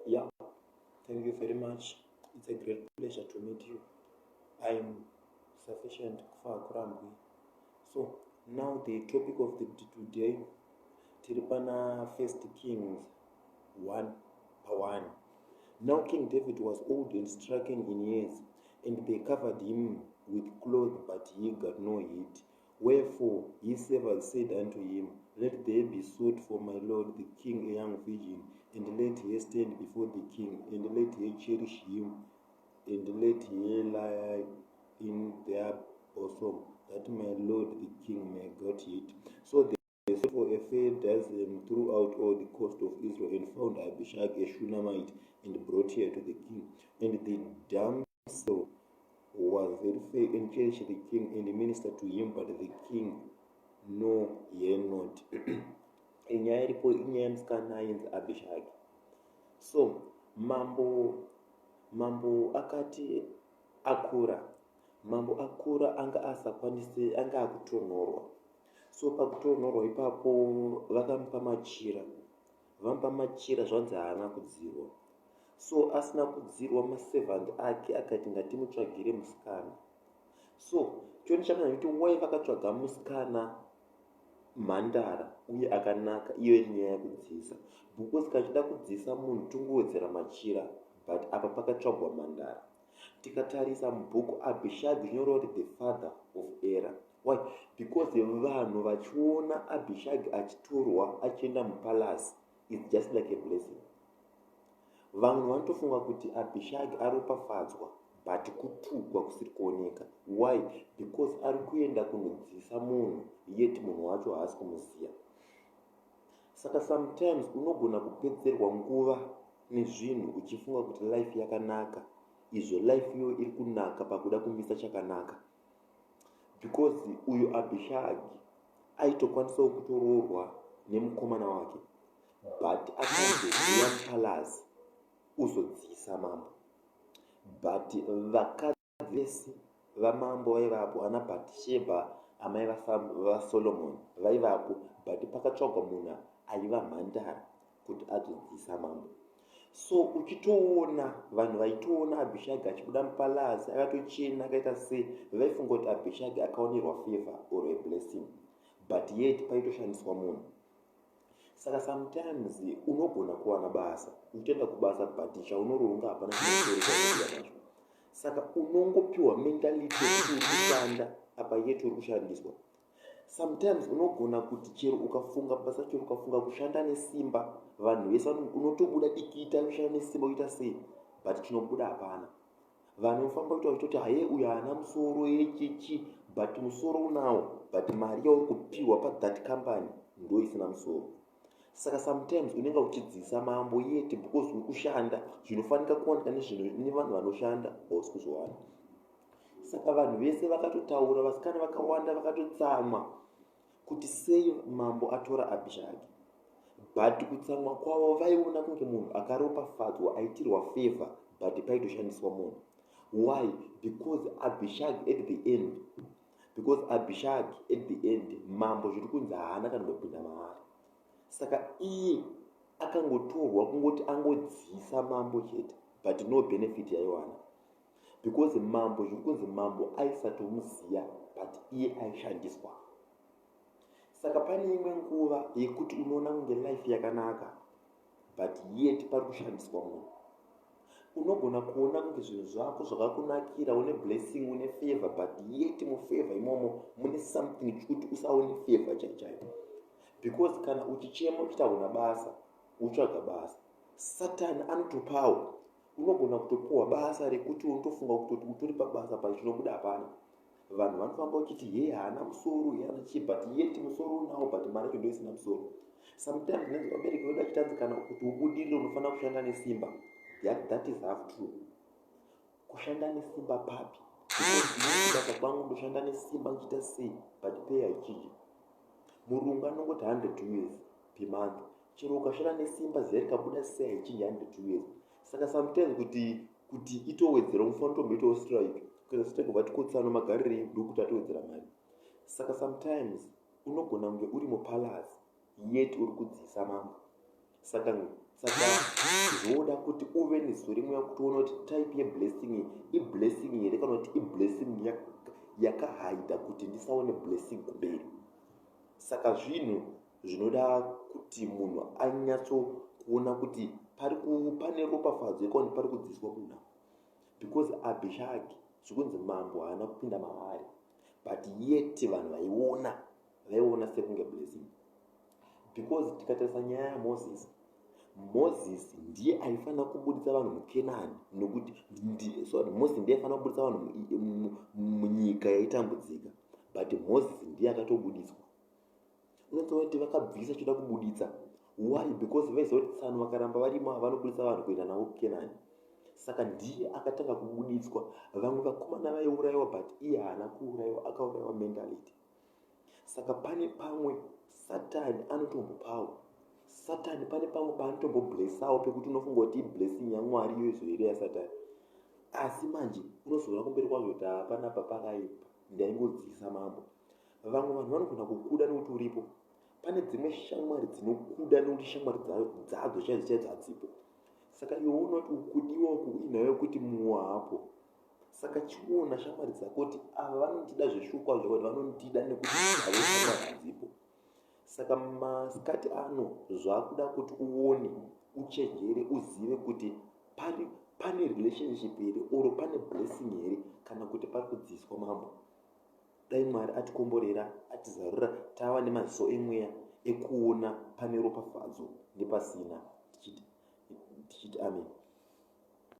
Yeah, thank you very much. It's a great pleasure to meet you. I'm Sufficient Kufakurambwi. So now the topic of the today, tiri pana First Kings 1 pa 1. Now King David was old and stricken in years, and they covered him with cloth, but he got no heat. Wherefore his servants said unto him, Let there be sought for my lord the king a young virgin, and let her stand before the king, and let her cherish him, and let her lie in their bosom, that my lord the king may get heat. So they sought for a fair damsel throughout all the coast of Israel, and found Abishag a Shunammite, and brought her to the king. And the damsel was very fair, and cherished the king, and ministered to him, but the king knew her not. Inyaya iripo inyaya yemusikana ainzi Abishagi. So mambo akati akura, mambo akura, anga asakwanisi, anga akutonhorwa. So pakutonhorwa ipapo vakamupa machira. Vamupa machira, zvanzi haana kudzirwa. So asina kudzirwa, maservant ake akati, "Ngatimutsvagire musikana." So chioni chakanaka kuti wai vakatsvaga musikana mhandara uye akanaka, iyo iri nyaya yekudzisa, because kachida kudzisa munhu tongowedzera machira, but apa pakatsvagwa mhandara. Tikatarisa mubhuku, Abhishagi zvinoreva kuti the father of error. Why? Because vanhu vachiona Abhishagi achitorwa achienda mupalace, it's just like a blessing. Vamwe vanotofunga kuti Abhishagi aropafadzwa, but kutukwa kusiri kuoneka. Why? Because ari kuenda kunodzisa munhu, yet munhu wacho haasi kumuziva. Saka sometimes unogona kupedzerwa nguva nezvinhu uchifunga kuti life yakanaka, izvo life iyoyo iri kunaka pakuda kumisa chakanaka, because uyu Abhishagi aitokwanisawo kutoroorwa nemukomana wake, but akanzi, "Mupalace uzodzisa mambo." But vakadzi vese vamambo vaivapo, ana Bhatishebha, amai vaSolomoni, vaivapo, but pakatsvagwa munhu aiva mhandara kuti azodzisa mambo. So uchitoona vanhu vaitoona Abhishagi achibuda mupalace akatochena, akaita sei, vaifunga kuti Abhishagi akaonerwa favor or a blessing, but yet paitoshandiswa munhu. Saka sometimes unogona kuwana basa, uchitoenda kubasa, but chaunoronga hapana chinotoreka nacho. Saka unongopiwa mentality yekuti uri kushanda apa, yet uri kushandiswa. Sometimes unogona kuti chero ukafunga basa, chero ukafunga kushanda nesimba, vanhu vese unotobuda dikita kushanda nesimba, kuita sei, but chinobuda hapana. Vanhu vanofamba kuita vachitoti, "Haye, uyu haana musoro yechichi," but musoro unawo, but mari yauri kupiwa pathat company ndo isina musoro. Saka sometimes unenge uchidzisa mambo, yet because uri kushanda zvinofanika kuwanika nevanhu vanoshanda, hausi kuzowana. Saka vanhu vese vakatotaura, vasikana vakawanda vakatotsamwa kuti sei mambo atora Abhishagi, but kutsamwa kwavo vaiona kunge munhu akaropafadzwa, aitirwa favor, but paitoshandiswa munhu. Why? Because Abhishagi at the end, because Abhishagi at the end, mambo zviri kunzi haana kana kupinda maari. Saka iye akangotorwa kungoti angodzisa mambo chete, but no benefit yaiwana, because mambo, zviri kunzi mambo aisatomuziva, but iye aishandiswa. Saka pane imwe nguva yekuti unoona kunge life yakanaka, but yet pari kushandiswa munhu. Unogona kuona kunge zvinhu zvako zvakakunakira, une blessing, une favor, but yet mufavor imomo mune something chekuti usaone favor chaichaiyo, because kana uchichema uchiti hauna basa, utsvaga basa, Satani anotopawo. Unogona kutopiwa basa rekuti unotofunga kutoti utori pabasa, pa chinobuda hapana. Vanhu vanofamba uchiti, "Ye, haana musoro, ye, haana chii," but yet musoro unawo, but mari yacho ndo isina musoro. Sometimes nenzi vabereki vedu achitanzi kana kuti ubudirire unofanira kushanda nesimba. That is half true. Kushanda nesimba papi? Because kwangu ndoshanda nesimba ndichiita sei, but pay haichinji. Murungu anongoti 100 US per month. Chero ukashanda nesimba, ziya rikabuda sei, haichinji 100 US. Saka sometimes kuti itowedzera, unofanira kutomboitawo strike. Kuita strike, vati kotsano magarirei, ndokuti atowedzera mari. Saka sometimes unogona kunge uri mupalace, yet uri kudzisa mambo. Saka Saka zvoda kuti uve neziso rimweya kuti uone kuti type yeblessing iblessing here kana kuti iblessing yakahaida kuti ndisaone blessing kumberi. Saka zvinhu zvinoda kuti munhu anyatsokuona kuti pane ropafadzo yekaona pari kudzidziswa munhu because Abhishagi zvikunzi mambo haana kupinda maari, but yet vanhu vaiona vaiona sekunge blessing. Because tikatarisa nyaya yaMoses, Moses ndiye aifanira kubudisa vanhu muKenani, nokuti sorry, Moses ndiye aifanira kubudisa vanhu munyika yaitambudzika, but Moses ndiye akatobudiswa. Unotoona kuti vakabvisa chida kubuditsa. Why? Because vaiziva kuti tsano vakaramba varimo havanobudisa vanhu kuenda navo kuKenani. Saka ndiye akatanga kubuditswa. Vamwe vakomana vaiurayiwa, but iye haana kuurayiwa, akaurayiwa mentality. Saka pane pamwe Satani anotombopawo, Satani pane pamwe paanotomboblessawo pekuti unofunga kuti iblessing yaMwari iyo izoire yaSatani, asi manje unozoona kumberi kwazvo kuti hapanapa pakaipa, ndaingodzisa mambo. Vamwe vanhu vanogona kukuda nekuti uripo. Pane dzimwe shamwari dzinokuda nekuti shamwari dzadzo chaidzo chaidzo hadzipo. Saka iwe unoti ukudiwa uku inhau yekuti mumwe haapo. Saka chiona shamwari dzako kuti ava vanondida zveshukwa zvokuti vanondida nekuti avo shamwari hadzipo. Saka masikati ano zvakuda kuti uone, uchenjere, uzive kuti pari pane relationship here or pane blessing here kana kuti pari kudziiswa mambo. Dai Mwari atikomborera, atizarura, tava nemaziso emweya ekuona pane ropafadzo nepasina. Tichiti amen.